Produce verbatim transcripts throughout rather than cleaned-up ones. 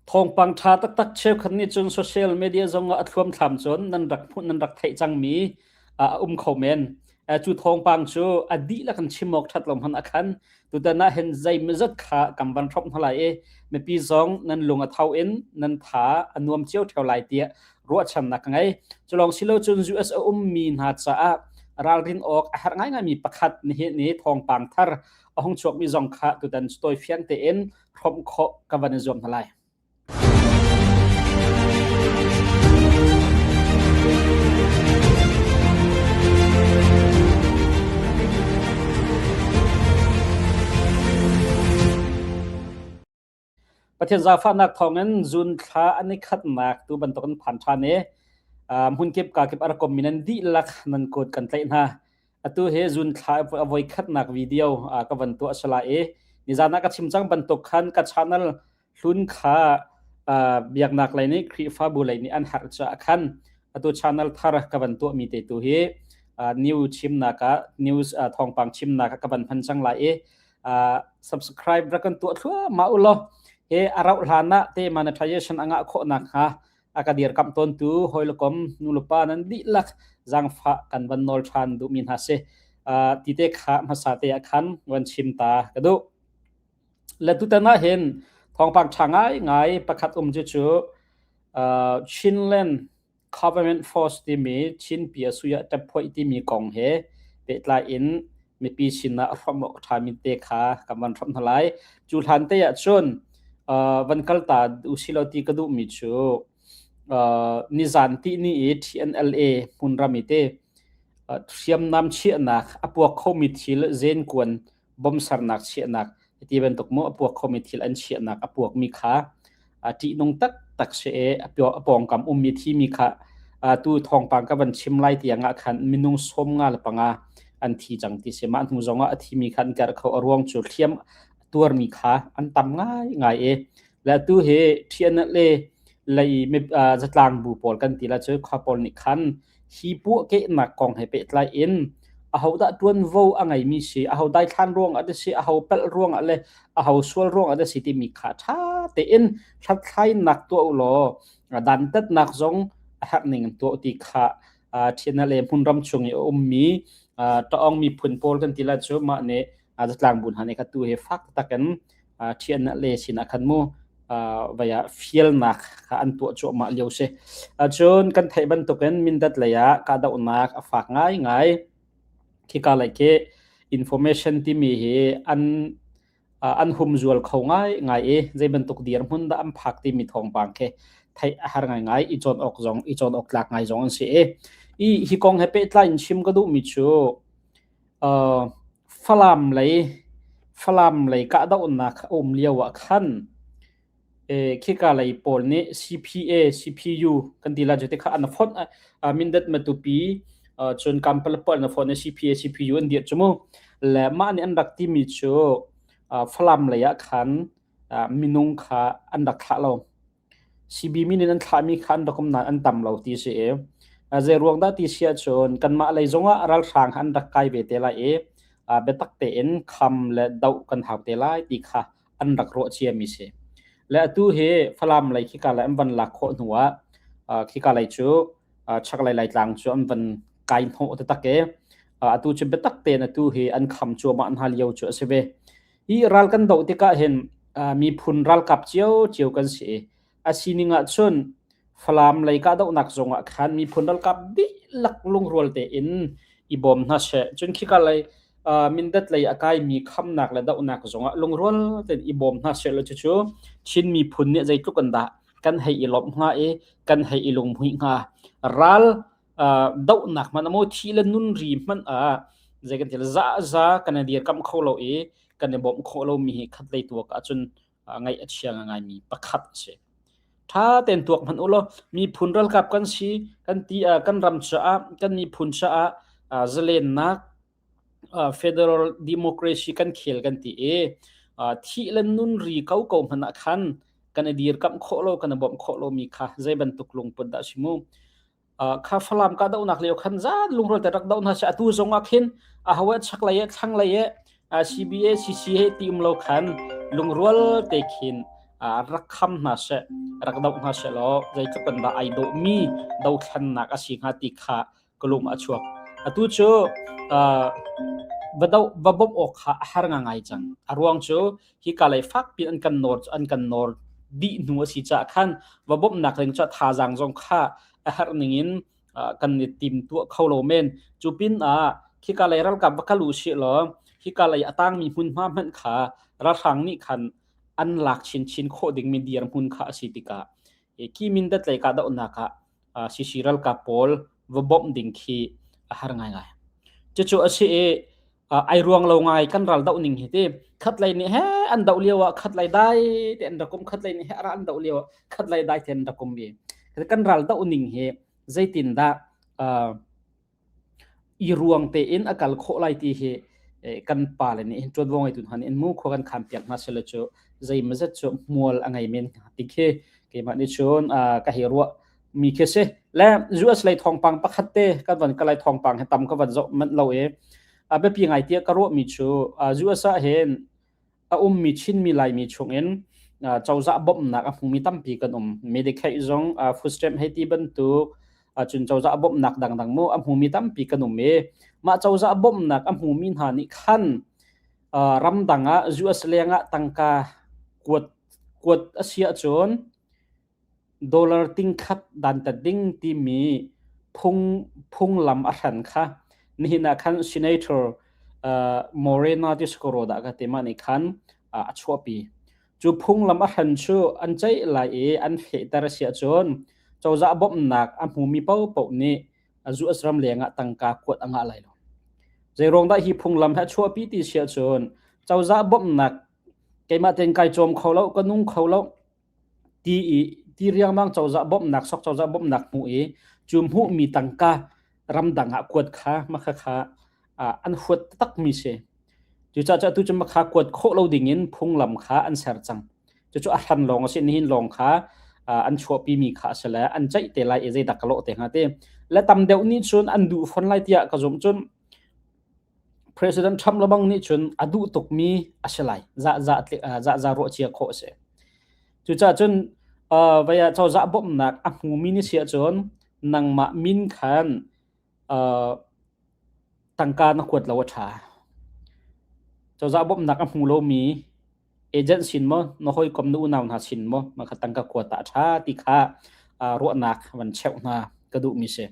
Thawngpang ṭha taktak cheukhat nih cun social media zongah a thluam thlam cun nan rak hmuh, nan rak theih cangmi, ah, a um kho men. Ah, cu thawngpang cu a dihlak in chim awk ṭhat lo hmanh ah khan tutan ah hin zeimawzat kha kan van hrawmh hna lai i mipi zong nan lung a tho in nan tha a nuam cio ṭheo lai tiah ruahchannak ka ngei. Cu lawng si lo cun U S a ummi hna caah ralrin awk a herh ngaingaimi pakhat nihin ni thawngpang thar a hung chuakmi zong kha tutan cu tawi fiang tein hrawmh khawh ka van i zuam hna lai. Pathian zaangfahnak thawngin June thla a ni khatnak tu bantukin phan ṭhan i, aa, hmunkip kakip a rak ummi nan dihlak nan kut kan tlaih hna. Atu hi June thla a voi khatnak video, aa, ka van tuah a si lai i, nizan ah ka chim cang bantuk khan ka channel hlun kha, aa, biaknak lei nih, Khrihfabu lei nih an herh caah khan atu channel thar ka van tuahmi te tu hi, aa, news chimnak ah, news, aa, thawngpang chimnak ah ka van hman cang lai i, aa, subscribe rak kan tuah thluahmah u law, hi a rauh hlan ah te monetization a ngah khawh nakhnga a ka dirkamh tawntu hawi le kom, nu le pa nan dihlak zaangfah kan van nawl ṭhan duhmi hna si, aa, ti te kha hmasa te ah khan van chim ta ka duh. Le tutan ah hin thawngpang ṭha ngaingai pakhat um cu cu, aa, Chinland Government Force timi, Chinpi a sui ah ṭap phoih timi kong he pehtlai in mipi sinah a hrawmh awk ṭhami te kha kan van hrawmh hna lai. Cu hlan te ah cun, aa, van kal ta u si lo ti ka duhmi cu, aa, nizan ti ni i T N L A hmunram i te, aa, hriamnam chiahnak, a puak khomi thil, zenkuan bomsernak chiahnak, ti bantuk mu a puak khomi thil an chiahnak a puakmi kha, aa, ṭihnung taktak si i a pio-, a pawngkam ummi thimi kha, aa, tu thawngpang ka van chim lai tiang ah khan minung sawmnga le panga an thi cang ti si. Mah hnu zongah a thimi kha an karh kho, a ruang cu hliam a tuarmi kha an tam ngaingai i, le atu hi T N L A lei mi, aa, zatlang bu pawl kan ti lai cu kha pawl nih khan hi puahkehnak kong he pehtlai in ahodah ṭuanvo a ngeimi si, aho daithlan ruangah dah si, aho pelh ruangah le aho sual ruangah dah si timi kha ṭha tein hlathlainak tuah u law, aa, dantatnak zong a herh ning tuah u ti kha, aa, T N L A hmunram chung i a ummi, aa, Ṭaawng miphun pawl kan ti lai cu mah nih, aa, zatlang bu hna nih kha tu he fak takin, aa, T N L A sinah khan mu, aa, vai ah fialnak kha an tuah cuahmah lio si. Aa, cun kan theih bantukin Mindat lei ah kahdohnak a fak ngaingai. Khika lei khi information timi hi an, aa, an hum zual kho ngaingai i, zei bantuk dirhmun dah an phak timi thawngpang khi theih a har ngaingai, i cawn awk zong, i cawn awk tlak ngai zong an si i. I hi kong he pehtlai in chim ka duhmi cu, aa, Falam lei, Falam lei kahdohnak a um lio ah khan, eh, khika lei pawl nih C P A, C P U kan ti lai cu ti kha an fonh, aa, Mindat Matupi, aa, cun Kanpetlet pawl an fonh i C P A, C P U an dirh cu mu. Le mah nih an rak timi cu, aa, Falam lei ah khan, aa, minung kha an rak thlah lo. C B mi nih an thlahmi kha an rak um nain an tam lo ti si i, aa, zei ruang dah ti si ahcun kanmah lei zongah ralhrang an rak kai ve te lai i, aa, biatak tein kham le doh kan hau te lai ti kha an rak ruah ciami si. Le atu hi Falam lei khika lei an van lak khawh hnu ah, aa, khika lei cu, aa, chaklei Laitlang cu an van kai hnawh taktak i, aa, atu cu biatak tein atu hi an kham cuahmah hna lio cu a si ve. Hi ral kan doh tikah hin, aa, miphun ralkap cio cio kan si i, a sining ahcun Falam lei kahdohnak zongah khan miphun ralkap dihlak lungrual tein i bawm hna seh. Cun khika lei, aa, Mindat lei a kaimi khamnak le dohnak zongah lungrual tein i bawm hna seh. Lo cucu Chin miphun nih zeitluk in dah kan hei i lawmh hnga i kan hei i lunghmuih hnga. Ral, aa, dohnak hmanh ah maw, thih le nunri hmanh ah zei kan ti le, za za kan i dirkamh kho lo i kan i bawmh khawh lomi hi khatlei tu ah cun, aa, ngaih a chia ngaingaimi pakhat a si. Ṭha tein tuak hmanh u law, miphun ralkap kan si, kan ti, aa, kan ram caah, kan miphun caah, aa, zalennak, aa, federal democracy kan khel kan ti i, aa, thih le nunri ko ko hmanh ah khan kan i dirkamh khawh lo, kan i bawmh khawh lomi kha zei bantuk lungput dah si mu? Aa, kha Falam kahdohnak lio khan zat lungrual te rak doh hna seh. Atu zongah khin ahodah chaklei eh, thlanglei eh, aa, C B A, C C A ti um lo khan lungrual te khin aa, rak kham hna seh, rak doh hna seh law, zeitluk kan dah aa dawhmi dothlennak a si hnga ti kha ka lung a chuak. Atu cu, aa, va doh, va bawmh awk kha a har ngaingai cang. A ruang cu hika lei fakpi in an kan nor, an kan nor dih hnu a si caah khan va bawmhnak ding cu a thazaang zong kha a herh ningin, aa, kan i timtuah kho lo men. Cu pinah khika lei ralkap va kal u sih law, hika lei a tangmi hmunhma hmanh kha ralhrang nih khan an lak chinchin khawh dingmi dirhmun kha a si tikah, e, ki min dat lei ka dohnak ah, aa, sisi ralkap pawl va bawmh ding khi a har ngaingai. Cucu a si i, aa, aa ruang lo ngai kan ral doh ning hi ti. Khatlei nih he an doh lio ah khatlei dai te an rak um, khatlei nih he a ra an doh lio ah khatlei dai te an rak um i. Kan ral doh ning hi zeitindah, aa, i ruang tein a kal khawh lai ti hi, eh, kan pa le nih hin ṭuanvo ngeitu hna nih in hmu khua kan khampiak hna seh le cu, zeimawzat cu hmual a ngei men hnga ti khi keimah nih cun, aa, ka hei ruah mi khi a si. Le U S lei thawngpang pakhat te kan van, ka lei thawngpang he tam ka van zoh manh lo i, aa, biapi ngai tiah ka ruahmi cu, aa, U S ah hin a ummi Chinmi Laimi chungin, aa, cozah bawmhnak a hmumi tampi kan um. Medicaid zong, aa, food stamp hei ti bantuk, aa, cun cozah bawmhnak dangdang mu a hmumi tampi kan um i, mah cozah bawmhnak a hmumi hna nih khan, aa, ramdang ah U S lengah tangka kuat, kuat a si ahcun, dollar tingkhat dantat ding timi phung, phunglam a hran kha nihin ah khan Senator, aa, Morena Teskoro dah ka ti mah nih khan, aa, a chuahpi. Cu phunglam a hran cu an ceih lai i an fehter a si ahcun, cozah bawmhnak a hmumi paohpaoh nih a U S ram lengah tangka kuat a ngah lai lo. Zeiruang dah hi phunglam he a chuahpi ti si ahcun, cozah bawmhnak keimah tein kai cawm kho lo, ka nung kho lo, ti i, ti riangmang cozah bawmhnak, sok cozah bawmhnak hmuh i, cu hmuhmi tangka ramdang ah kuat kha, makha kha, aa, an huat taktakmi si. Cucaah cu atu cu makha kuat khawh lo dingin phunglam kha an ser cang. Cucu a hran lawng a si, nihin lawng kha, aa, an chuahpimi kha a si le, an ceih te lai i zeidah ka lawh te hnga ti. Le tam deuh nih cun an duh fawn lai tiah ka zumh cun, President Trump lawmang nih cun a duh tukmi a si lai. Zahzah tli-, aa, zahzah ruah cia khawh a si. Cucaah cun, aa, vaya cozah bawmhnak a hmumi nih si ahcun nangmah min khan, aa, tangka na kuat lo a ṭha. Cozah bawmhnak a hmu lomi agent sin maw, na hawikom na unau hna sin maw, mah kha tangka kuat a ṭha ti kha, aa, ruahnak van cheuh hna ka duhmi si.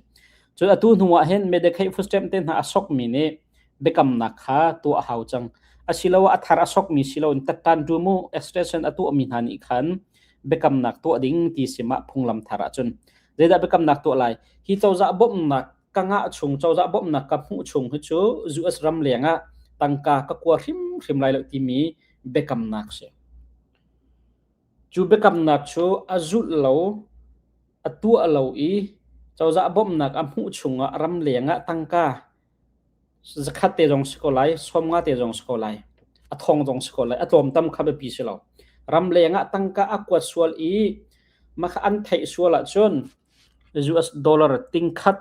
Cun atu hnu ah hin Medicaid food stamp te hna a sokmi nih biakamnak kha tuah a hau cang. Asiloah a thar a sokmi si loin tattan ṭum u extension a tuahmi hna nih khan biakamnak tuah ding ti si mah phunglam thar ahcun. Zeidah biakamnak tuah lai? Hi cozah bawmhnak ka ngah chung, cozah bawmhnak ka hmuh chung hi cu U S ram lengah tangka ka kuat hrimhrim lai lo timi biakamnak si. Cu biakamnak cu a zulh lo, a tuah lo i, cozah bawmhnak a hmuh chungah ram lengah tangka zakhat te zong si ko lai, sawmnga te zong si ko lai, a thawng zong si ko lai, a tlawm tam kha biapi si lo. Ram lengah tangka a kuat sual i, makha an theih sual ahcun U S dollar tingkhat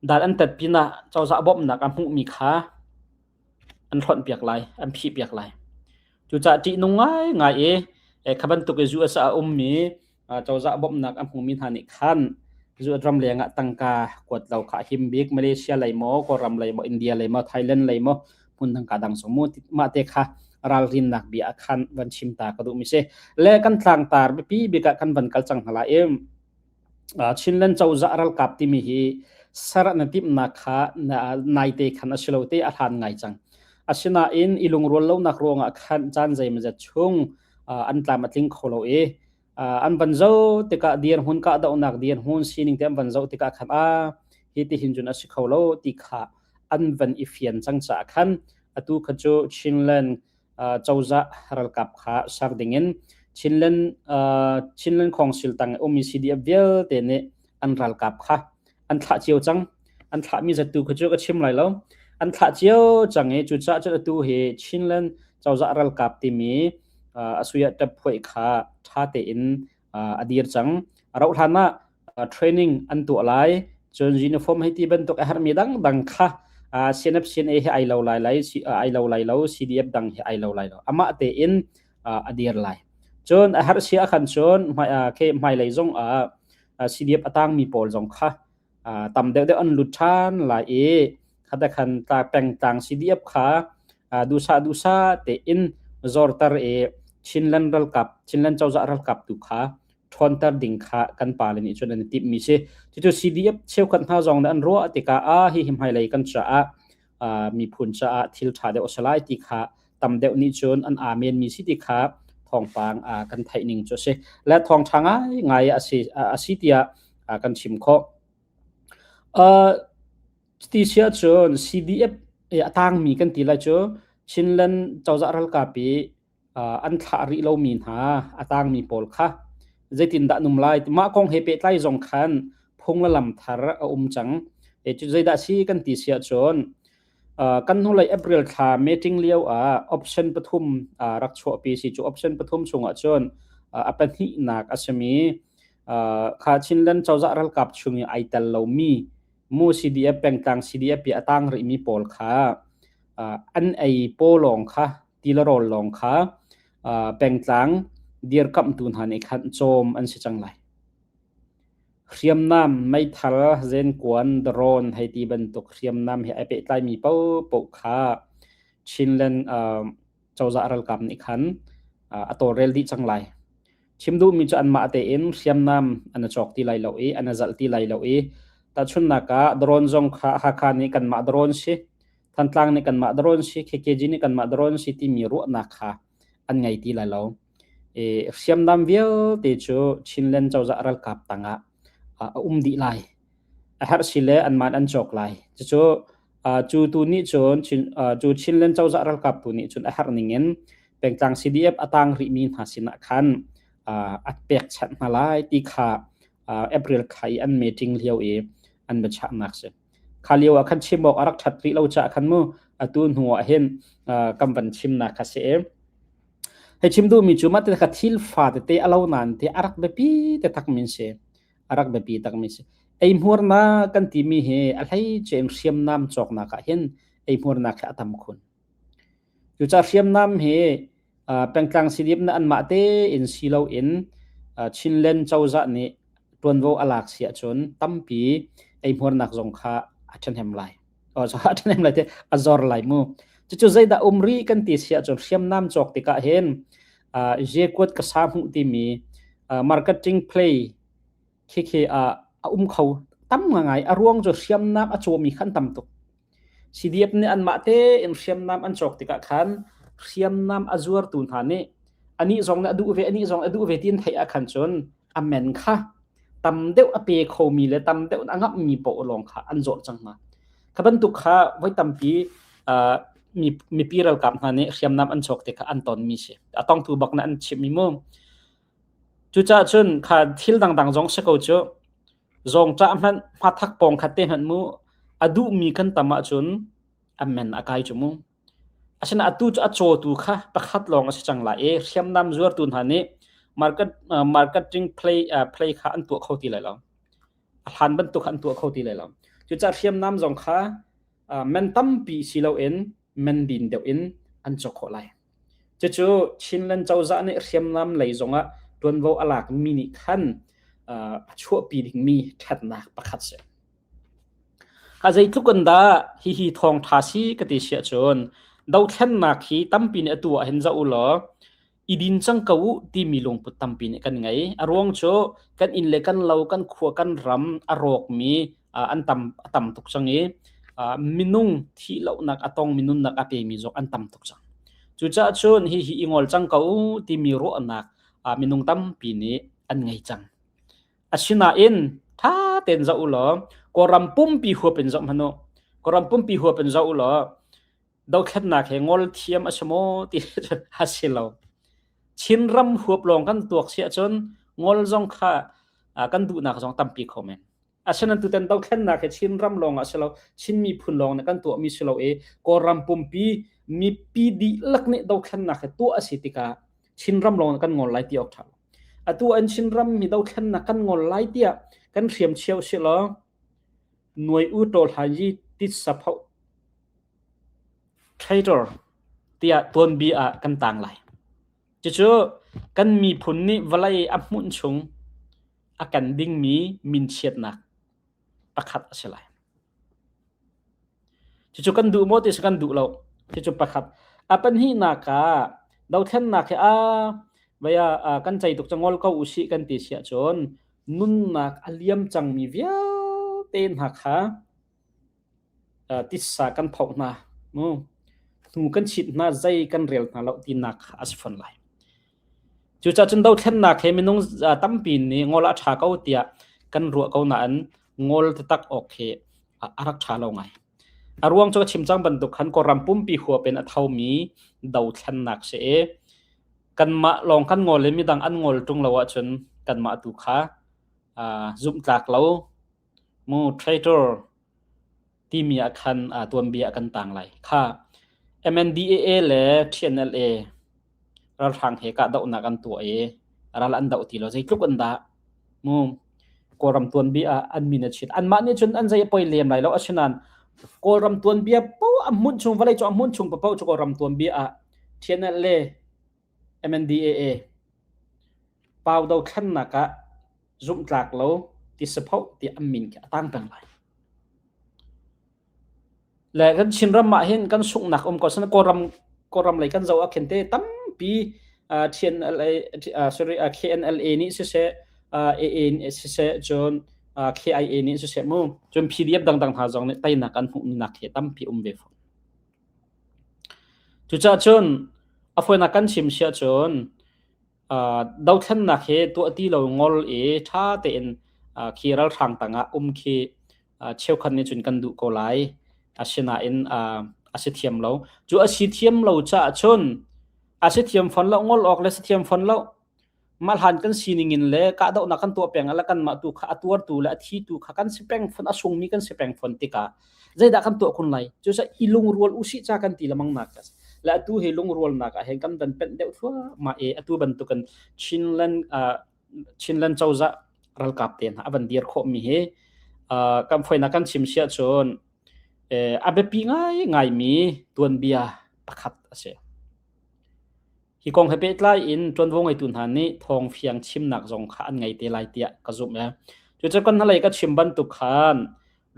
dan an tat pinah cozah bawmhnak a hmuhmi kha an hlonh piak lai, an phih piak lai. Cucaah ṭihnung ngaingai i, eh, kha bantuk i U S a ummi, aa, cozah bawmhnak a hmumi hna nih khan U S ram lengah tangka kuat lo kha a him bik, Malaysia lei maw, Kawlram lei maw, India lei maw, Thailand lei maw, hmun tangka dang zong mu, ti-, mah te kha ralrinnak bia ah khan van chim ta ka duhmi si. Le kan tlangtar biapi bik ah kan van kal cang hna lai i, aa, Chinland cozah ralkap timi hi sarah na timhnak kha na, naite khan a si lo te a hlan ngai cang. Asinain i lungrual lonak ruangah khan caan zeimawzat chung, aa, an tlam a tling kho lo i, aa, an van zoh tikah dirhmun kahdohnak, dirhmun sining te an van zoh tikah khan, aa, hitihin cun a si kho lo ti kha an van i fian cang caah khan atu kha cu Chinland, aa, cozah ralkap kha ser dingin Chinland, aa, Chinland Council tang a ummi C D F vialte nih an ralkap kha an thlah cio cang. An thlahmi zatu kha cu ka chim lai lo. An thlah cio cang i cucaah cun atu hi Chinland cozah ralkap timi, aa, a suya ṭap phuai kha ṭha tein, aa, a dir cang. A rauh hlan ah, aa, training an tuah lai. Cun uniform hei ti bantuk a herhmi dangdang kha, aa, C N F, C N A hi ai lo lai lai, si-, aa, ai lo lai lo, C D F dang hi ai lo lai lo. Amah tein, aa, a dir lai. Cun a herh si ah khan cun hmai, aa, khi hmailei zong ah, aa, C D F a tangmi pawl zong kha, aa, tam deuhdeuh an lut ṭhan lai i, khata khan tla pengtlang C D F kha, aa, duhsah duhsah tein zawrter i Chinland ralkap, Chinland cozah ralkap tu kha ṭhawnter ding kha kan pa le nih cun an i timhmi si. Cucu C D F cheukhat hna zong nih an ruah tikah, aa, hihi hmailei kan caah, aa, miphun caah thil ṭha deuh a si lai ti kha tam deuh nih cun an aa menmi si ti kha thawngpang, aa, kan theih ning cu a si. Le thawngṭha ngaingai a si, aa, a si tiah, aa, kan chim khawh. Aa, cuti si ahcun C D F, eh, a tangmi kan ti lai cu Chinland cozah ralkap i, aa, an thlah rih lomi hna a tangmi pawl kha zeitindah an um lai? Mah kong he pehtlai zong khan phung le lam thar a um cang. Eh, cu zeidah si kan ti si ahcun, aa, kan hnulei April thla meeting lio ah option pathum, aa, rak chuahpi si. Cu option pathum chungah cun, aa, a pahnihnak a simi, aa, kha Chinland cozah ralkap chung i aa tel lomi mu C D F, pengtlang C D F i a tang rihmi pawl kha, aa, an ei paw lawng kha, ti le rawl lawng kha, aa, pengtlang dirkamhtu hna nih khan cawm an si cang lai. Hriamnam, meithal, zenkuan, drone hei ti bantuk hriamnam hi a pehtlaimi paohpaoh kha Chinland, aa, cozah ralkap nih khan, aa, a tawlrel dih cang lai. Chim duhmi cu anmah tein hriamnam an a cawk ti lai lo i, an a zalh ti lai lo i, tahchunhnak ah drone zong kha Hakha nih kanmah drone si, Thantlang nih kanmah drone si, K K G nih kanmah drone si timi ruahnak kha an ngei ti lai lo. Eh, hriamnam vialte cu Chinland cozah ralkap tangah, aa, a um dih lai. A herh si le anmah an cawk lai. Cucu, aa, cu tu nih cun Chin, aa, cu Chinland cozah ralkap tu nih cun a herh ningin pengtlang C D F a tang rihmi hna sinah khan, aa, a pekchanh hna lai ti kha, aa, April kha i an meeting lio i an biachahnak si. Kha lio ah khan chim awk a rak ṭhat rih lo caah khan mu, atu hnu ah hin, aa, kan van chimnak kha si. Hei chim duhmi cu mah te kha thil fa tete a lo nain te a rak biapi te takmi si. A rak biapi takmi si. Eihmuarnak kan timi hi a hleice in hriamnam cawknak ah hin eihmuarnak hi a tam khun. Cucaah hriamnam hi, aa, pengtlang C D F nih anmah tein si loin, aa, Chinland cozah nih ṭuanvo a lak si ahcun tampi eihmuarnak zong kha a ṭhahnem lai. Oh, a ṭhahnem lai te, a zor lai mu. Cucu zeidah um rih kan ti si ahcun hriamnam cawk tikah hin, aa, zekuat ka sa hmuh timi, aa, marketing play khi khi, aa, a um kho tam ngaingai. A ruang cu hriamnam a cawmi kha an tam tuk. C D F nih anmah tein hriamnam an cawk tikah khan hriamnam a zuartu hna nih anih zong nih a duh ve, anih zong a duh ve ti an theih ah khan cun a men kha tam deuh a pe khomi le tam deuh a ngamhmi paoh lawng kha an zawh cang hna. Kha bantuk kha voi tampi, aa, mi, mipi ralkap hna nih hriamnam an cawk tikah an tonmi si. A tongtu bak nih an chimhmi mu. Cucaah cun kha thil dangdang zong si ko cu, zawngṭah hmanh, hmathak pawngkhat te hmanh mu, a duhmi kan tam ahcun a men a kai cu mu. Asinain atu cu a cawtu kha pakhat lawng a si cang lai i, hriamnam zuartu hna nih market, aa, marketing play, aa, play kha an tuah kho ti lai lo. A hlan bantuk kha an tuah kho ti lai lo. Cucaah hriamnam zong kha, aa, men tampi si loin men din deuh in an cawk khawh lai. Cucu Chinland cozah nih hriamnam lei zongah ṭuanvo a lakmi nih khan, aa, a chuahpi dingmi ṭhatnak pakhat si. Kha zeitluk in dah hihi thawngṭha si ka ti si ahcun, dothlennak hi tampi nih atu ah hin zoh u law, i din cang ko u timi lungput tampi nih kan ngei. A ruang cu kan inn le kan lo, kan khua, kan ram a rawkmi, aa, an tam, a tam tuk cang i, aa, minung thih lonak a tong, minunnak a pemi zong an tam tuk cang. Cucaah cun hihi i ngol cang ko u timi ruahnak, aa, minung tampi nih an ngei cang. Asinain ṭha tein zoh u law, Kawlram pumpi huap in zoh hmanh u. Kawlram pumpi huap in zoh u law, dothlennak he ngol thiam a si maw ti a si lo. Chinram huap lawng kan tuak si ahcun ngol zong kha, aa, kan duhnak zong tampi kho men. Asinain tutan dothlennak he Chinram lawng a si lo, Chin miphun lawng nih kan tuahmi si lo i, Kawlram pumpi mipi dihlak nih dothlennak he tuah a si tikah Chinram lawng nih kan ngol lai ti awk ṭha lo. Atu ah hin Chinram hi dothlennak kan ngol lai tiah kan hriam chio si law, nuai u taw hlan yi ti saphoh traitor tiah tuanbia ah kan tang lai. Cucu kan miphun nih vawlei a hmuh chung a kan dingmi minchiatnak pakhat a si lai. Cucu kan duh maw ti si kan duh lo. Cucu pakhat. A pahnihnak ah dothlennak hi a vaya, a, kan cei tuk cu ngol ko u sih kan ti si ahcun nunnak a liam cangmi vialte hna kha, a, tisa kan phoh hna. Mu. Hnu kan chit hna, zei kan rel hna lo tinak kha a si fawn lai. Cucaah cun dothlennak he minung, a, tampi nih ngol ah a ṭha ko tiah kan ruah ko nain ngol taktak awk hi, a, a rak ṭha lo ngai. A ruang cu ka chim cang bantuk khan Kawlram pumpi huap in a thomi dothlennak si i kanmah lawng kan ngol i midang an ngol ṭung lo ahcun kanmah tu kha, aa, zumhtlak lo, mu, traitor timi ah khan, aa, tuanbia a kan tang lai. Kha M N D A A le T N L A ralhrang he kahdohnak an tuah i ral an doh ti lo, zeitluk an dah? Mu, Kawlram tuanbia ah an min a chit. Anmah nih cun an zei a poi lem lai lo, asinain Kawlram tuanbia paoh a hmuh chung, vawlei cu a hmuh chung paoh cu Kawlram tuanbia ah T N L A, M N D A A, pau dothlennak ah zumhtlak lo ti si phoh tiah an min khi a tang peng lai. Le kan Chinram ah hin kan sunghnak um ko seh, Kawlram, Kawlram lei kan zoh ah khin te tampi, ah, T N L A, ah, sorry, ah, K N L A nih siseh, ah, A A nih siseh, cun, ah, K I A nih siseh mu, cun P D F dangdang hna zong nih teinak an hmuhmi nak hi tampi um ve fawn. Cucaah cun a fawinak kan chim si ahcun, aa, dothlennak hi tuah ti lo ngol i ṭha tein, aa, khi ralhrang tangah um khi, aa, cheukhat nih cun kan duh ko lai. Asinain, aa, a si thiam lo. Cu a si thiam lo caah cun a si thiam fawn lo, ngol awk le si thiam fawn lo. Mah hlan kan si ningin le kahdohnak kan tuah peng le kanmah tu kha a tuartu le a thitu kha kan si peng fawn, a sungmi kan si peng fawn tikah zeidah kan tuah khun lai? Cucaah i lungrual u sih ca kan ti lamangnak le atu hi lungrualnak ah hin kan van panh deuh thluahmah i atu bantukin Chinland, aa, Chinland cozah ralkap te hna a van dir khawhmi hi, aa, kan fawinak kan chim si ahcun, eh, a biapi ngaingaimi tuanbia pakhat a si. Hi kong he pehtlai in ṭuanvo ngeitu hna nih thawngfiang chimnak zong kha an ngei te lai tiah ka zumh e. Cucu kan hnalei ka chim bantuk khan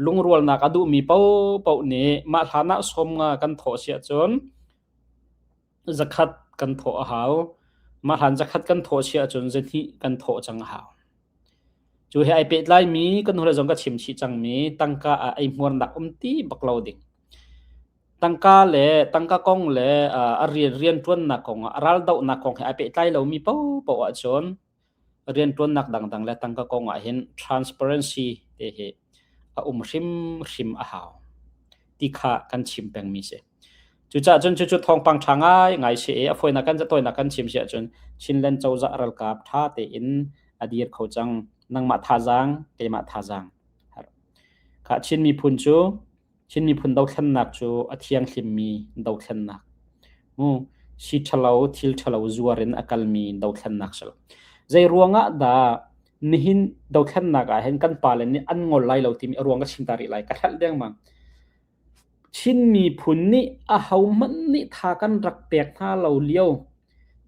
lungrualnak a duhmi paohpaoh nih mah hlan ah sawmnga kan thawh si ahcun zakhat kan thawh a hau. Mah hlan zakhat kan thawh si ahcun zahnih kan thawh cang a hau. Cu hi ai pehtlaimi, kan hnulei zong ka chim chih cangmi tangka ah ei hmuarnak um ti bak lo ding. Tangka le tangka kong le, aa, a rian, rianṭuannak kong ah, a raldohnak kong hi ai pehtlai lomi paohpaoh ahcun rianṭuannak dangdang le tangka kong ah hin transparency te hi a um hrimhrim a hau ti kha kan chim pengmi si. Cucaah cun cucu thawngpang ṭha ngaingai si i a fawinak kan, a tawinak kan chim si ahcun Chinland cozah ralkap ṭha tein a dir kho cang. Nangmah thazaang, keimah thazaang. Kha Chin miphun cu, Chin miphun dothlennak cu a thianghlimmi dothlennak. Mu, si ṭhalo, thil ṭhalo zuar in a kalmi dothlennak si lo. Zei ruangah dah nihin dothlennak ah hin kan pale nih an ngol lai lo timi a ruang ka chim ta rih lai, ka hralh dengmang. Chin miphun nih ahohmanh nih tha kan rak pek hna lo lio.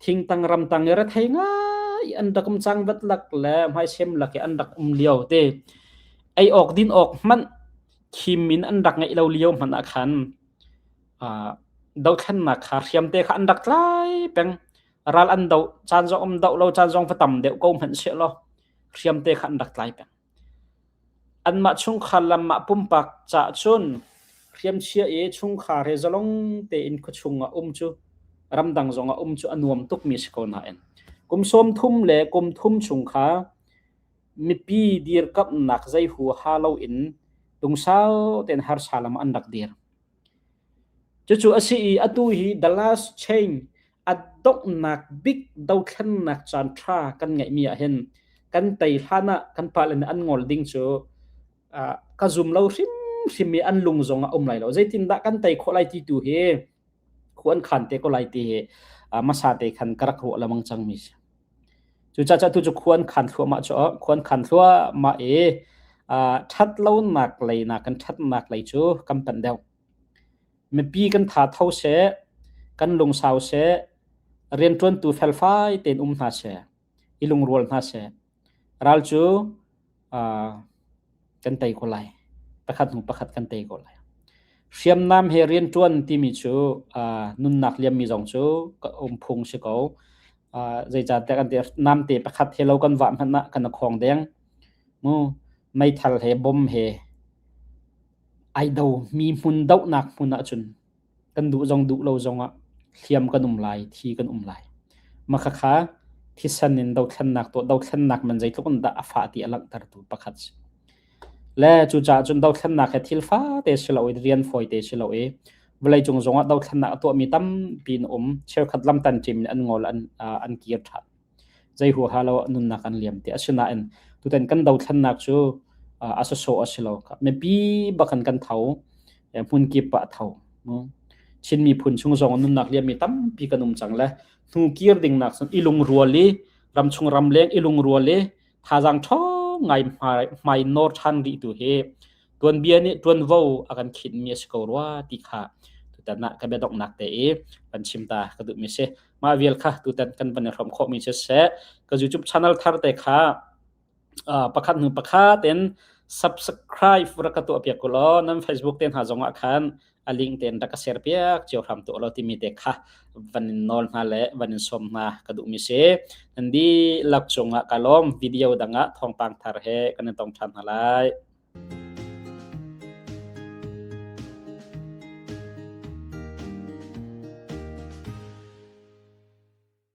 Thingtang ramtang i rethei ngai an rak um, cangvat lak le hmaisem lak i an rak um lio te. Ei awk din awk hmanh khim in an rak ngeih lo lio hmanh ah khan, aa, dothlennak kha hriamte kha an rak tlai peng. Ral an doh, caan zong um doh lo, caan zong va tam deuh ko hmanh sehlaw, hriamte kha an rak tlai peng. Anmah chungkhar lam ah pumpak caah cun hriamchia i chungkhar he zalong tein khuachung ah um cu, ramdang zong ah um cu a nuam tukmi si ko nain, kum sawmthum le kum thum chung kha mipi dirkamhnak zei hu ha loin tungsau tein harsa lam ah an rak dir. Cucu a si i atu hi the last change, a donghnak bik dothlennak caan ṭha kan ngeihmi ah hin kan tei hlan ah kan pale nih an ngol ding cu, aa, ka zum lo hrimhrim i an lung zong a um lai lo. Zeitindah kan tei khawh lai ti tu hi, khuan khan te ko lai ti hi, aa, masa te khan ka rak ruah lamang cangmi si. Cucaah cu atu cu khuan khan thluahmah cu, khuan khan thluahmah i, aa, ṭhat lonak lei, na kan ṭhatnak lei cu kan panh deuh. Mipi kan tha tho seh, kan lungsau seh, rianṭuantu felfai tein um hna seh, i lungrual hna seh. Ral cu, aa, kan tei ko lai. Pakhat hnu pakhat kan tei ko lai. Hriamnam he rianṭuan timi cu, aa, nunnak liammi zong cu ka um phung si ko. Aa, zeicahtiah kan ti, namte pakhat he lo kan vah hmanh ah kan khawng deng. Mu, meithal he, bom he, ai do mi hmun dohnak hmun ah cun kan duh zong duh lo zongah hliam kan um lai, thi kan um lai. Mah kha kha thisen in dothlennak tuah, dothlennak man zeitluk in dah a fah ti a langhtertu pakhat si. Le cucaah cun dothlennak he thil fate si lo i, rian fawite si lo i, vawleicung zongah dothlennak a tuahmi tampi an um, cheukhat lamtan ṭim in an ngol, an, aa, an kir ṭhan. Zei huaha lo nunnak an liam ti. Asinain tutan kan dothlennak cu, aa, a sawsawh a si lo. Mipi bak in kan tho, eh, hmunkip ah a tho. Chin miphun chung zong nunnak liammi tampi kan um cang le, hnu kir dingnak cun i lungrual i, ramchung ramleng i lungrual i, thazaang ṭhawng ngai hmai, hmai nawr ṭhan rihtu hi tuanbia nih ṭuanvo a kan khinhmi a si ko rua ti kha tutan ah ka biadonghnak te i van chim ta ka duhmi si. Mah vial kha tutan kan van i hrawm khawhmi cu seh. Ka YouTube channel thar te kha, aa, pakhat hnu pakhat in subscribe rak ka tuah piak ko law, nan Facebook te hna zongah khan a link tein rak ka share piak cio hram tuah law timi te kha van in nawl hna le van in sawm hna ka duhmi si. Nan dihlak cungah ka lawm, video dang ah thawngpang thar he kan in tong ṭhan hna lai.